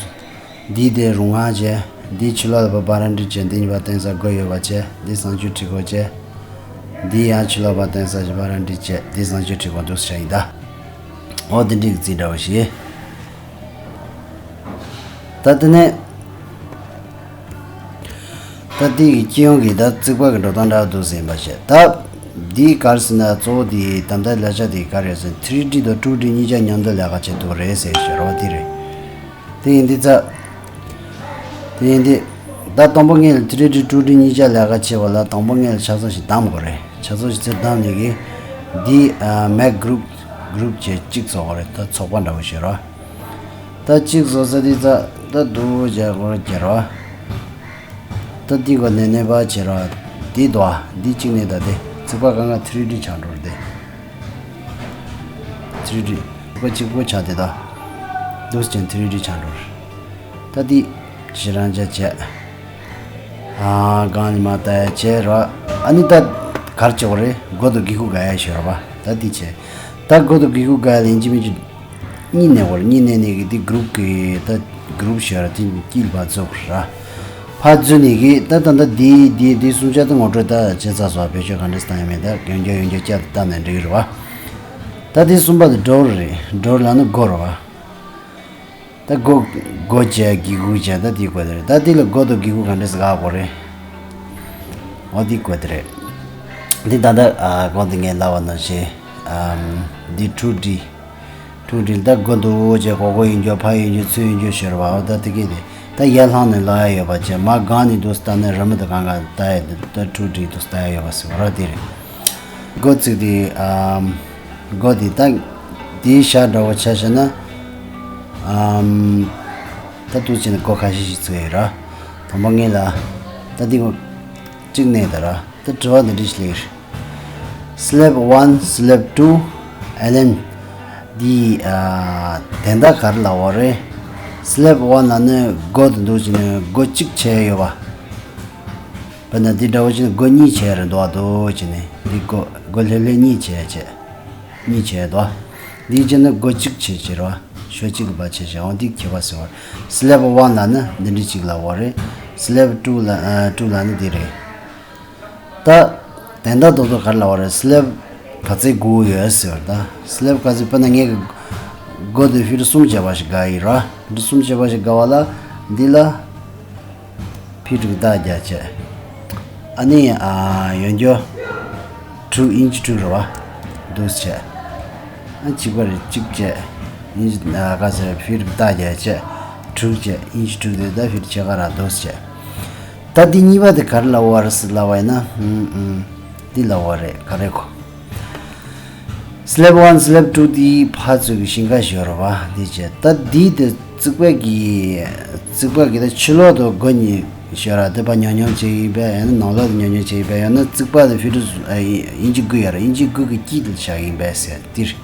འདི་དེ་རུང་ང་བྱས། འདི་ཕྱི་ལོགས་ལ་བ་རན་ཌི་བྱས་འདི་གཉིས་པ་བསྟན་ས་སྒོ་ཡོད་པ་བྱས་འདི་གསང་སྤྱོད་ཁྲི་སྐོར་བྱས། འདི་ཡང་ཕྱི་ལོགས་པ་བསྟན་ས་བ་རན་ཌི་བྱས་འདི་གསང་སྤྱོད་ཁྲི་སྐོར་འདུག་སེ་བྱས་ཡིན་ད། འོ་འདི་འགྲིག་རྩིས་འདྲ་བ་ཞིག་ད་དེ་ནས། ད་འདི་གི་སྤྱི་ཡོངས་ཀྱི་ད་རྩིག་པ་གི་འགྲོ་སྟངས་འདྲ་བ་འདུག་ཟིན་པ་བྱས། ད་འདི་གར་ཟིན་ན་གཙོ་བོ་འདི་ད་ལྟ་ལས་བྱ་འདི་གར་ཡོད་ཟིན་ཐི་རི་ཌི་དང་ཊུ་ཌི་གཉིས་ཆ་མཉམ་དུ་ལས་ཀ་བྱེད་ཐུབ་རེད་ཟེར་ཞེས་རོ་འདི་རེད། དེ་ཡིན་འདི་ཙ། དེ་ཡིན་འདི། ད་དང་པོ་ངས་ཐི་རི་ཌི་ཊུ་ཌི་གཉིས་ཆ་ལས་ཀ་བྱེད་པ་ལ་དང་པོ་ངས་ཆ་ཚང་ཞིག་བདམས་དགོས་རེད། ཆ་ཚང་ཞིག་ཚེ་བདམས་ནས་གི། འདི་མེག་གུ་རུབ་གུ་རུབ་བྱས་གཅིག་བཟོ་དགོས་རེད། ད་ཚོགས་པ་འདྲ་བོ་ཞིག་རོ། ད་གཅིག་བཟོ་ས་དེ་ཙ་ད་འདུག་བྱས་སྒོར་རྒྱལ་རོ། ད་འདི་གོ་ནས་ནས་པ་བྱེད་རོ། འདི་དོ་འདི་གཅིག་ནས་ད་དེ་ཚིག་པ་གང་ག་ཐི་རི་ཌི་ཆགས་འགྲོ་རེད་དེ། ཐི་རི་ཌི་ཚིག་པ་གཅིག་པོ་ཆགས་དེ་ད། འདུག་ཅན་ཐི་རི་ཌི་ཆགས་འགྲོ་རེད། ད་འདི་ཞེ་རང་བྱས་བྱས། ཨ་གང་ལ་མ་ལྟ་ཡ་བྱས་རོ། ཨ་ནི་ད་གར་བྱེད་དགོས་རེད། སྒོ་དང་གི་གུ་ག་ཡ་བྱེད་རོ་བ། ད་འདི་བྱས། ད་སྒོ་དང་གི་གུ་ག་ཡ་ལེན་གྱི་མི་གྱི། གཉིས་ནས་བར་གཉིས་ནས་ནས་ཀྱི་འདི་གུ་རུབ་ཀྱི་ད་གུ་རུབ་ཤར་དེ་དཀྱིལ་བ་རྫོགས་ར། ཕ་རྫུ་ནས་ཀྱི་ད་ད་ད་འདི་འདི་འདི་གསུམ་ཆ་ད་ངོ་སྤྲོད་ད་བྱེད་ཚ་སོ་བེད་སྤྱོད་ག་འདྲས་བཏང་ཡ་མེད་ད་གྱོན་རྒྱ་ཡོན་རྒྱ་བསྐྱར་བཏང་ནས་འགྲིག་ར་བ། ད་འདི་གསུམ་པ་དེ་སྒྲོར་རེད། སྒྲོར་ལ་ནི་སྒོ་ར་བ། ད་སྒོ་སྒོ་བྱས་གི་གུ་བྱས་ད་འདི་དགོས་དེ་རེད། ད་འདི་ལ་སྒོ་དང་གི་གུ་ག་འདྲས་ག་དགོས་རེད། འོ་འདི་དགོས་དེ་རེད། འདི་ད་ད་ཨ་གོང་དུ་ངས་ལབ་པ་ནང་བཞིན་ཨམ་འདི་ཊུ་ཌི། ཐུགས་འདྲིས་ད་སྒོ་འདུག་ཅེས་གོ་གོ་ཡིན་རྒྱུ་ཕ་ཡིན་རྒྱུ་ཚུ་ཡིན་རྒྱུ་ཤོར་བ་འོ་ད་དེ་གི་དེ་ད་ཡར་ལྷང་ནས་ལོག་ཡ་ཡོད་པ་ཅེས་མ་གང་ནས་འདུག་ལྟ་ན་རི་མོ་དེ་གང་ག་ལྟ་ཡ་དེ་ད་ཐུགས་འདྲིས་འདུག་ལྟ་ཡ་ཡོད་པ་ཟེར་བ་ར་དེ་རེད། སྒོ་བཙུགས་དེ་ཨམ། སྒོ་དེ་ད་དེའི་ཤ་འདྲ་བོ་ཆ་བཞག་ན་ཨམ། ད་འདུག་ཅེས་ནས་སྒོ་ཁ་ཤས་ཤིག་བཙུགས་ཡོད་ར། དང་པོ་ངེད་ལ་ད་དེ་གཅིག་ནས་ད་ར། ད་དྲི་བ་འདི་འདྲ་ཞིག་སླེབས་ཡོད་རེད། Slab one, slab two, ཨ་ལན། འདི་ཨ། དོན་དག་ག་རེ་ལབ་པ་རེད། Slab one ལབ་ན་སྒོ་དེ་འདུག་ཅེས་ནས་སྒོ་གཅིག་བྱས་ཡོད་པ། དཔེར་ན་འདི་འདྲ་བོ་ཅིག་ནས་སྒོ་གཉིས་བྱས་རེད་འདུག་ཨ་འདུག་ཅེས་ནས་འདི་སྒོ་སྒོ་ལྷེབ་ལྷེབ་གཉིས་བྱས་བྱས། གཉིས་བྱས་འདུག་ཨ། འདི་བྱས་ན་སྒོ་གཅིག་བྱས་བྱས་རེད་བ། ཤོག་གཅིག་གི་བ་བྱས་བྱས་འོང་འདི་ཁྱད་པར་ཟེར་བ། Slab one ལབ་ན་འདི་འདྲ་ཅིག་ལབ་པ་རེད། Slab two ལ་ཨ། two ལབ་ན་འདི་རེད། ད། དོན་དག་རྡོག་རྡོག་ག་རེ་ལབ་པ་རེད། Slab ག་ཚད་དགོས་ཡོད་ཟེར་བ་ད། Slab ག་ཚད་དཔེར་ན་ངས་སྒོ་དེ་ཕིཊ་གསུམ་བྱས་པ་ཞིག་བརྒལ་ཡིན་ར། ཕིཊ་གསུམ་བྱས་པ་ཞིག་བརྒལ་བ་ལ་འདི་ལ་ཕིཊ་གི་རྟགས་རྒྱག་བྱས། ཨ་ནི་ཨ་ཡོད་རྒྱུ་དྲུག་ཨིན་ཅི་དྲུག་རེད་བ། འདུག་བྱས། ཨ་གཅིག་པ་རེད་གཅིག་བྱས། ཨིན་ཅི་ཨ་ག་ཚད་ཕིཊ་གི་རྟགས་རྒྱག་བྱས། དྲུག་བྱས་ཨིན་ཅི་དྲུག་དེ་ད་ཕིཊ་ཕྱེད་ཀ་ར་འདུག་བྱས། ད་འདི་གཉིས་པ་དེ་ག་རེ་ལབ་པ་རེད་ཟེར་ལབ་པ་ཡིན་ན། ཨུམ་ཨུམ། འདི་ལབ་པ་རེད་ག་རེ་གོ། Slab one, slab two དེ་ཕར་ཚུར་གྱི་ཤིང་ཁ་ཞོར་བ་འདི་བྱས་ད་འདི་དེ་རྩིག་པ་གི་རྩིག་པ་གི་ད་ཕྱི་ལོགས་དུ་སྒོ་གཉིས་ཞོར་ར་དེ་ཕར་ཉོག་ཉོག་བྱས་ཡིན་པས་ཡང་ན་ནང་ལོགས་དུ་ཉོག་ཉོག་བྱས་ཡིན་པས་ཡང་ན་རྩིག་པ་དེ་ཕི་ཊ་ཨིན་ཅི་དགུ་ཡོད་ར་ཨིན་ཅི་དགུ་གི་དཀྱིལ་དུ་བཞག་ཡིན་པས་ཟེར་འདིར།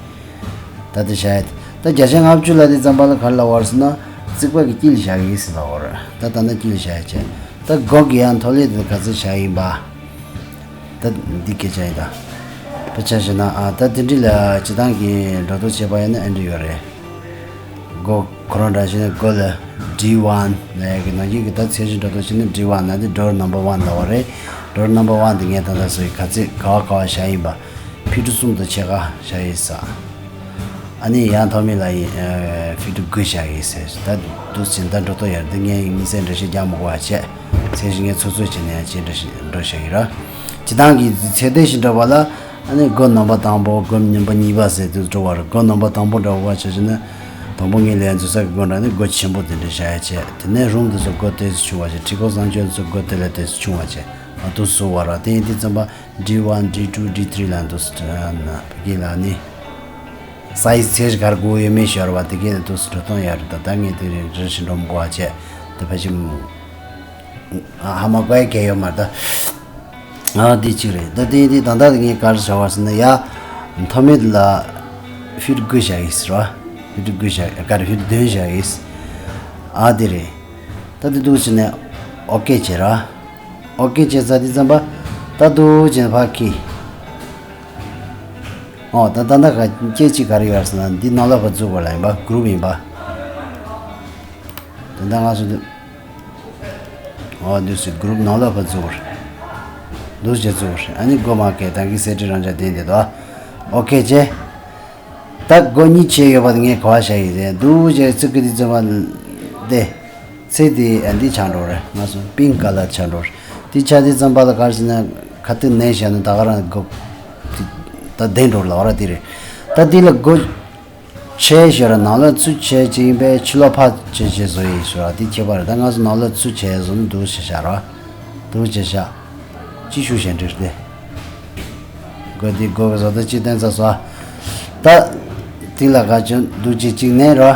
ད་ལྟ་བྱ་ཡ། ད་བརྒྱ་ཆ་ལྔ་བཅུ་ལ་དེ་ཙམ་པ་ལ་ག་རེ་ལབ་པ་རེད་ཟེར་ན། རྩིག་པ་གི་དཀྱིལ་བཞག་གི་ཟེར་ལབ་པ་རེད། ད་ད་ནི་དཀྱིལ་བཞག་ཡ་བྱས། ད་སྒོ་གི་ཡང་མཐོ་ལེ་དེ་ག་ཚོད་བཞག་ཡིན་པ། ད་འདི་སྐད་ཆ་ཡིན་ད། དཔེ་ཆ་བཞག་ན་ཨ་ད་དེ་འདྲི་ལ་སྤྱི་བཏང་གི་འགྲོ་ལྡོག་བྱས་པ་ཡིན་ན་ཨེ་འདྲི་ཡོད་རེད། སྒོ་ཁོ་རང་འདྲ་བྱས་ན་སྒོ་ལ་D one ལབ་ཡ་གི་ནང་བཞིན་གི་ད་ཚད་གཞི་འགྲོ་ལྡོག་བྱས་ན་D one ལབ་དེ་door number one ལབ་པ་རེད། Door number one དེ་ངས་ད་ལྟ་སོ་ཡི་ག་ཚོད་ག་བ་ག་བ་བཞག་ཡིན་པ། ཕི་ཊ་གསུམ་དང་ཕྱེད་ཀ་བཞག་ཡིན་ས། ཨ་ནི་ཡང་ཐོག་མེད་ལ་ཡིན་ཕི་ཊ་དགུ་བཞག་ཡིན་ཟེར་ད་འདུག་ཟིན་ད་འགྲོ་ལྡོག་ཡར་འདི་ངས་དམིགས་བསལ་འགྲེལ་བཤད་རྒྱག་མི་དགོས་པ་བྱས། ཚད་གཞི་ངས་ཚོད་ཚོད་བྱས་ནས་ཡང་བྱས་འགྲོ་ཞིག་འགྲོ་བཞག་ཡིན་ར། སྤྱི་བཏང་གི་ཚད་ལྡན་ཞིག་འགྲོ་བ་ལ་ཨ་ནི་སྒོ་ནམ་པ་དང་པོ་སྒོ་ནམ་པ་གཉིས་པ་ཟེར་དུས་འགྲོ་བར་སྒོ་ནམ་པ་དང་པོ་འདྲ་བ་བྱས་བྱས་ན། དང་པོ་ངས་ལས་འཛུལ་ས་གི་སྒོ་འདྲ་ནི་སྒོ་ཆེན་པོ་དེ་འདྲ་བཞག་ཡ་བྱས་དེ་ནས་རུམ་དེ་ཚོ་སྒོ་དེ་ཚོ་ཆུང་བ་བྱས་ཁྲི་སྒོ་གསང་སྤྱོད་དེ་ཚོ་སྒོ་དེ་ལས་དེ་ཚོ་ཆུང་བ་བྱས་ཨ་དུ་བཟོ་བ་ར་དེ་ཡིན་དུས་ཙམ་པ། D one, D two, D three ལ་འདུག་སེ་ན་ཕ་གི་ལ་ནི། སའི་ཛི་ཚད་གཞི་གར་དགོས་ཡོད་མེད་ཤོར་བ་དེ་གས་འདུག་སེ་འགྲོ་སྟངས་ཡག་རེད་ད་ད་ངས་དེ་རེ་རེ་བཞིན་འགྲོ་མི་དགོས་བ་བྱས་དེ་ཕ་གི་ཧ་མ་གོ་ཡ་གས་ཡོད་མ་རེད་ད། ཨ་དེ་གཅིག་རེད་ད་དེ་དེ་ད་ལྟ་ངས་གར་བྱ་བ་ཟེར་ན་ཡ། མཐོ་མེད་ལ་ཕིཊ་དགུ་བཞག་ཡིན་ཟེར་བ། ཕིཊ་དགུ་བཞག་གར་ཕིཊ་བདུན་བཞག་ཡིན། ཨ་དེ་རེད། ད་དེ་འདུག་སེ་ནས་ཨོ་ཀེ་བྱེད་ར། ཨོ་ཀེ་བྱས་ཚར་དུས་ཙམ་པ། ད་འདུག་བྱས་ཕར་འཁྱེར། ཨོ་ད་ད་ད་ག་སྐད་ཅིག་ག་རེ་ཡོད་ཟེར་ན་འདི་ནང་ལ་ཕར་འཛུལ་དགོས་ལ་ཡིན་པ་གུ་རུབ་ཡིན་པ། དེ་འདྲ་ང་ཚོ་འདི། ཨོ་འདུག་སེ་གུ་རུབ་ནང་ལ་ཕར་འཛུལ་དགོས། འདུག་བྱས་འཛུལ་དགོས་ཨ་ནི་སྒོ་མ་ཁེལ་ད་གི་སེ་ཊི་རང་འཇགས་བསྡད་འདི་དོ། ཨོ་ཀེ་བྱས། ད་སྒོ་གཉིས་ཆད་ཡོད་པ་ངས་ག་བ་བཞག་ཡིན་རེད་འདུག་བྱས་ཚིག་གི་འདི་ཙམ་པ་དེ། ཚེ་འདི་ཨ་འདི་ཆགས་འགྲོ་རེད་ང་ཚོ་པིང་ཀ་ལར་ཆགས་འགྲོ་རེད། འདི་ཆགས་དུས་ཙམ་པ་ལ་ག་རེ་ཟེར་ན་ཁ་ཐུག་ནས་བཞག་ན་ད་ག་རང་སྒོ། ད་བདེ་འགྲོ་ལ་བ་ར་འདི་རེད། ད་འདི་ལ་སྒོ་ཆད་ཞོར་ནང་ལ་ཚུར་ཆད་ཅིག་ཡིན་པས་ཕྱི་ལོགས་ཕར་ཆད་ཆད་བཟོ་ཡིན་ཞོར་འདི་ཁྱད་པར་རེད་ད་ང་ཚོ་ནང་ལ་ཚུར་ཆད་བཟོ་ན་འདུག་བྱས་བཞག་ར། འདུག་བྱས་བཞག་ཅི་ཞུ་བྱས་འགྲིག་སྟེ། སྒོ་འདི་སྒོ་གི་བཟོ་ལྟ་ཅི་བསྟན་ཚར་སོང་། ད། དེ་ལ་ག་ཅུང་འདུག་ཅི་གཅིག་ནས་རོ།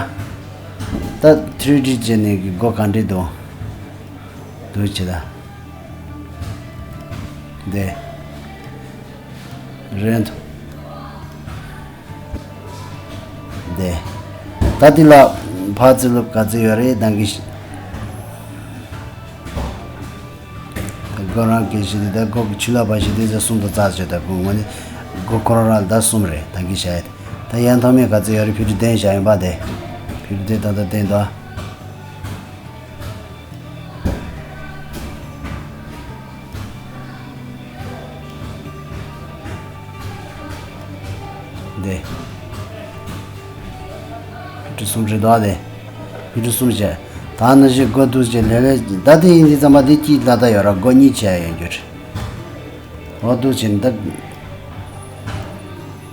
ད་ཐི་རི་ཌི་བྱས་ནས་ཀྱི་སྒོ་ག་འདྲས་འདུག་འདུག་ཅི་ད། འདི། རེད་འདུག་འདི། ད་འདི་ལ་ཕར་ཚུར་ལ་ག་ཚོད་ཡོད་རེད་ད་གི། སྒོ་རང་གི་ཞི་དེ་ད་སྒོ་གི་ཆུ་ལ་བ་ཞི་དེ་ཟེར་གསུམ་དུ་རྩ་ཆོད་ད་སྒོ་ངོ་ནི་སྒོ་ཁོ་རང་རང་ད་གསུམ་རེད་ད་གི་བྱས། ད་ཡན་ཐོག་མེད་ག་ཚོད་ཡོད་རེད་ཕི་ཊི་བདུན་བཞག་ཡིན་པ་དེ། ཕི་ཊི་བདུན་ད་ད་བདུན་ད། འདི། ཕི་ཊི་གསུམ་རེད་དོ་དེ། ཕི་ཊི་གསུམ་བྱས། ད་ནི་ཞིག་སྒོ་འདུག་ཅེས་ལེ་ལེ་ད་དེ་ཡིན་དེ་ཙམ་པ་དེ་གཅིག་ལ་ད་ཡོད་ར་སྒོ་གཉིས་བྱས་ཡོད་རྒྱུ་རེད། འོ་འདུག་ཅེས་ད། ད་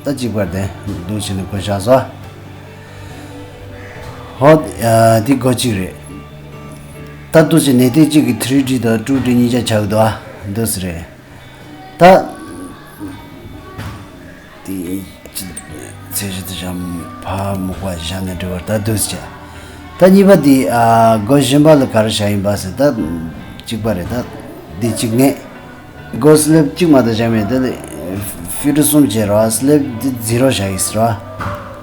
གཅིག་པར་དེ་འདུག་ཅེས་ནི་སྒོ་བཞག་སོ། ཧོ། ཨ། འདི་སྒོ་གཅིག་རེད། ད་འདུག་སེ་ནས་དེ་གཅིག་གི་ཐི་རི་ཌི་དང་ཊུ་ཌི་གཉིས་ཆ་ཆགས་འདུག་ཨ། འདུག་སེ་རེད། ད་དེ་ཚད་གཞི་དེ་བཞག་ཕ་མུག་པ་བཞག་ནས་འབྲི་བར་ད་འདུག་སེ་བྱས། ད་གཉིས་པ་དེ། ཨ། སྒོ་གཞན་པ་ལ་ག་རེ་བཞག་ཡིན་པ་ཟེར། ད་གཅིག་པ་རེད། ད་འདི་གཅིག་ངས། སྒོ་སི་ལེབ་གཅིག་མ་གཏོགས་བཞག་མེད། དེ་ལས་ཕི་ཊར་གསུམ་བྱས་ར། སི་ལེབ་འདི་ཛི་རོ་བཞག་ཡིན་ཟེར་ར།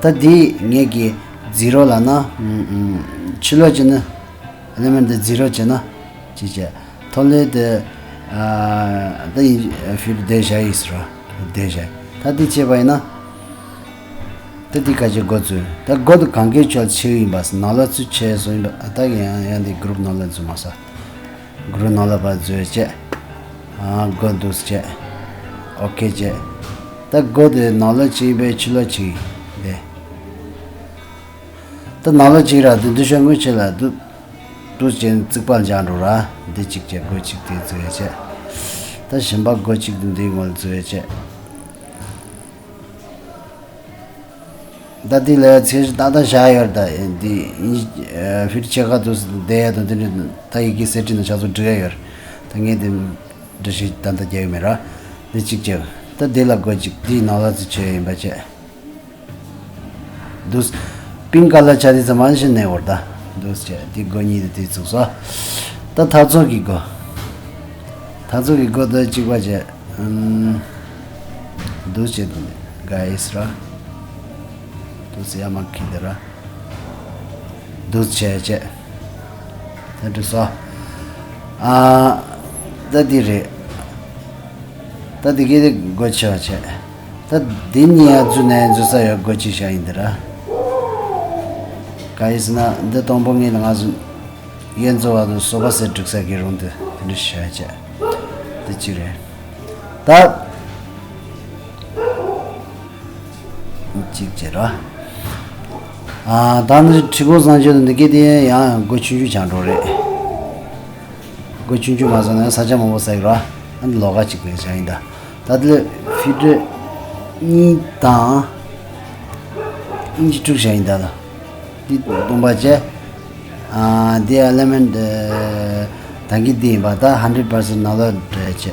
ད་འདི་ངས་ཀྱི་ཛི་རོ་ལབ་ན། ཕྱི་ལོགས་བྱས་ན། ཨེ་ལི་མེན་ཊི་འདི་ཛི་རོ་བྱས་ན། ཅི་བྱས། ཐོག་ལས་དེ། ཨ། ད་ཡིན་ཕི་ཊར་དེ་བཞག་ཡིན་ཟེར་ར། དེ་བཞག་ད་འདི་བྱས་པ་ཡིན་ན། ད་འདི་ག་ཅིག་སྒོ་ཚུད། ད་སྒོ་དེ་གང་གའི་ཆོག་ཆེ་ཡིན་པ་ནང་ལ་ཚུད་ཆེ་སོང་ཡིན་པ། ད་ཡང་ཡང་འདི་གུ་རུབ་ནང་ལ་ཚུད་མ་ས། གུ་རུབ་ནང་ལ་ཕར་འཛུལ་བྱས། ཨ། སྒོ་འདུག་སེ་བྱས། ཨོ་ཁེ་བྱས། ད་སྒོ་དེ་ནང་ལོགས་ཅིག་ཡིན་པས་ཕྱི་ལོགས་ཅིག་ཡིན་པས། ད་ནང་ལོགས་ཅིག་ར། དེ་འདི་ཤོག་ངོས་ཆེ་ལ་འདུག་འདུག་སེ་བྱས་རྩིག་པ་འཇགས་འགྲོ་ར། འདི་གཅིག་བྱས། སྒོ་གཅིག་དེ་འཛུལ་བྱས། ད་གཞན་པ་སྒོ་གཅིག་དེ་འདིའི་ངོས་ལ་འཛུལ་བྱས། ད་འདི་ལ་ཚད་གཞི་ཏག་ཏག་བཞག་ཡོད་རེད། ད་འདི་ཨིན་ཇི་ཕི་ཊར་ཕྱེད་ཀ་དུ་བསྡད་ཡ་དང་། དེ་འདྲ་ད་ཡི་གེ་གསལ་བྲིས་ནང་ཆ་ཚང་འབྲི་ཡ་ཡོད་རེད། ད་ངས་དེ་འདྲ་ཞིག་ད་ལྟ་རྒྱག་གི་མེད་ར། འདི་གཅིག་བྱས། ད་འདི་ལ་སྒོ་གཅིག་འདིའི་ནང་ལ་ཚུད་ཆོག་ཡིན་པ་བྱས། འདུག་སེ་པིང་ཀ་ལ་ཆ་དེ་ཚང་མ་ཤི་ནས་བར་ད། འདུག་སེ་བྱས། འདི་སྒོ་གཉིས་དེ་དེ་ཚུགས་སོ། ད་འཐབ་རྩོད་ཀྱི་སྒོ། འཐབ་རྩོད་ཀྱི་སྒོ་དེ་གཅིག་པ་བྱས། ཨུམ། འདུག་སེ་བྱས་དེ་ནས་ག་ཡིས་ར། འདུག་སེ་ཡ་མ་ཁི་དེ་ར། འདུག་སེ་བྱས་བྱས། དེ་འདྲ་སོ། ཨ། ད་འདི་རེད། ད་འདི་གི་སྒོ་ཕྱེ་བ་བྱས། ད་འདི་གཉིས་ཡ་འཛུལ་ནས་འཛུལ་ས་ཡོད། སྒོ་གཅིག་བཞག་ཡིན་འདི་ར། ག་ཡིས་ཟེར་ན་འདི་དང་པོ་ངས་ལ་ང་ཚོ་ཡན་ཚོ་བ་དང་སོ་པ་སེ་འགྲིག་ས་གི་རུང་དུ་དེ་འདྲ་བྱས་བྱས། འདི་གཅིག་རེད། ད། གཅིག་བྱས་ར། ཨ། ད་ནི་ཁྲི་སྒོ་བཟང་སྤྱོད་དུ་འདི་གའི་དེ་ཡང་སྒོ་ཆུང་ཆུང་ཆགས་འགྲོ་རེད། སྒོ་ཆུང་ཆུང་མ་བཟོ་ན་ས་ཆ་མང་པོ་ཟ་གི་ར། ཨ་ནི་ལོགས་ཀ་གཅིག་པའི་ཆ་ཡིན་ད། ད་དེ་ལས་ཕི་ཊར་གཉིས་དང་། ཨིན་ཇི་དྲུག་ཆ་ཡིན་ད་ལ། འདི་སྟོང་པ་བྱས། ཨ། འདི་ཨེ་ལི་མེན་ཊི་ད་གིན་འདི་ཡིན་པ། ད་ཧན་ཌེ་རེཌ་པར་སེན་ཊི་ནང་ལ་འདྲ་བྱས།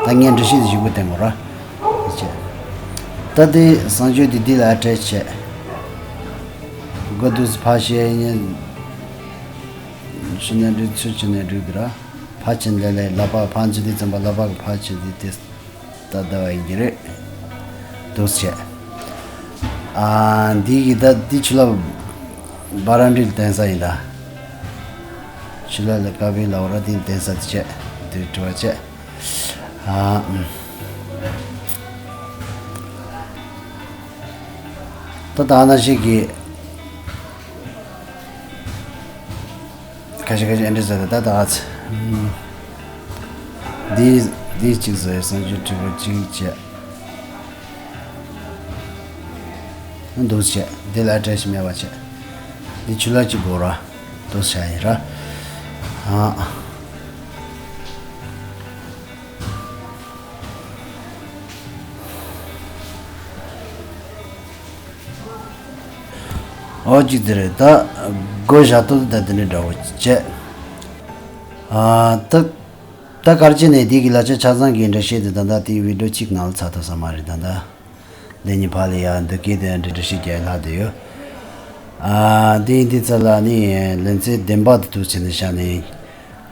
ད་ངས་འདྲ་བཤད་ཞིབ་པོ་བསྟན་དགོས་ར། ད་དེ་བཟང་སྤྱོད་དེ་འདི་ལ་ཨ་ཊེཆ་བྱས། སྒོ་འདུག་སེ་ཕར་བཤད་ཡིན། ཕྱི་ནས་འགྲིག་ཚུར་ཕྱི་ནས་འགྲིག་གི་ར། ཕར་ཕྱིན་ལས་ལས་ལག་པ་ཕར་འཛུལ་དུས་ཙམ་པ་ལག་པ་གི་ཕར་ཕྱིན་དུས་དེ་ད་ལྟ་བ་ཡིན་གྱི་རེད། འདུག་སེ་བྱས། ཨ། འདི་གི་ད་འདི་ཆུ་ལ་བ་རན་ཌི་ལ་བསྟན་ས་ཡིན་ད། ཆུ་ལ་ལ་ཀ་བི་ལ་བ་ར་འདི་བསྟན་ས་དེ་བྱས། འདི་དྲི་བ་བྱས། ཨ། ཨུམ། ད་ད་ནང་བཞིན་གྱི། ཁ་ཤས་ཁ་ཤས་ཨེ་འདྲ་ཟེར་ད་ད་ཨ་ཚ། ཨུམ། འདི་འདི་གཅིག་བཟོས། བཟང་སྤྱོད་དྲི་བ་གཅིག་བྱས། འདུག་བྱས། འདི་ལ་ཨ་ཊེཆ་མེད་པ་བྱས། འདི་ཆུ་ལ་གཅིག་དགོས་ར། འདུག་བྱས་ཡིན་ར། ཨ། ཨོ་གཅིག་དེ་རེད། ད་སྒོ་བཞག་ཐོག་ད་དེ་འདྲ་འདྲ་བོ་བྱས། ཨ། ད་ད་ག་རེ་བྱས་ནས་འདི་གི་ལག་ཆ་ཆ་ཚང་གི་འགྲེལ་བཤད་དེ་ད་ལྟ་དེའི་བི་ཌི་ཡོ་གཅིག་ནང་ལ་ཚར་ཐུབ་ས་མ་རེད། ད་ལྟ་ལས་ཉིན་ཕར་ལ་ཡ་འདི་སྐད་དེ་འགྲེལ་བཤད་རྒྱག་ལྷག་བསྡད་ཡོད། ཨ། དེ་ཡིན་དུས་ཙམ་ལ་ནི་ལེ་ཚན་བདུན་པ་དེ་འདུག་བྱས་ནས་བཞག་ནས།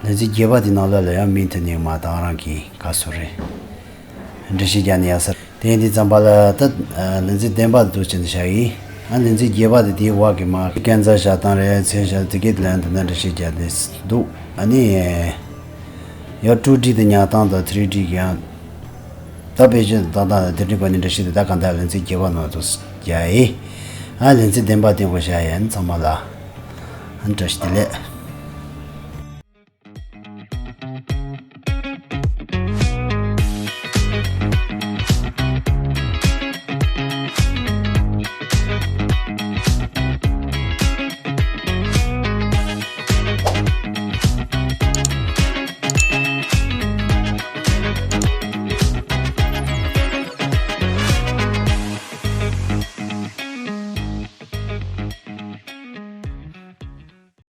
ལེ་ཚན་བརྒྱད་པ་དེ་ནང་ལོགས་ལ་ཡང་མིང་དེ་ནས་མ་བཏང་རང་གི་ག་སུ་རེད། འགྲེལ་བཤད་རྒྱག་ནས་ཡ་ས། དེ་ཡིན་དུས་ཙམ་པ་ལ་ད་ལེ་ཚན་བདུན་པ་དེ་འདུག་བྱས་ནས་བཞག་ཡིན། ཨ། ལེ་ཚན་བརྒྱད་པ་དེ་དེའི་བར་གྱི་མ་སྐས་འཛེག་བཞག་སྟངས་རེད། ཚད་བཞག་དེ་གའི་ལན་དེ་ན་འགྲེལ་བཤད་རྒྱག་ནས་འདུག་ཨ་ནི་ཡང་ཊུ་ཌི་དེ་ཉར་སྟངས་དང་ཐི་རི་ཌི་གི་ཡང་། ད་དཔེ་ཆ་ཏག་ཏག་དེ་འདྲའི་སྒོ་ནས་འགྲེལ་བཤད་དེ་ད་གང་ལྟར་ལེ་ཚན་བརྒྱད་པ་ནང་དུ་རྒྱག་ཡིན། ཨ། ལེ་ཚན་བདུན་པ་སྟེང་གོ་བཞག་ཡིན། ཚང་མ་ལ་བཀྲ་ཤིས་བདེ་ལེགས།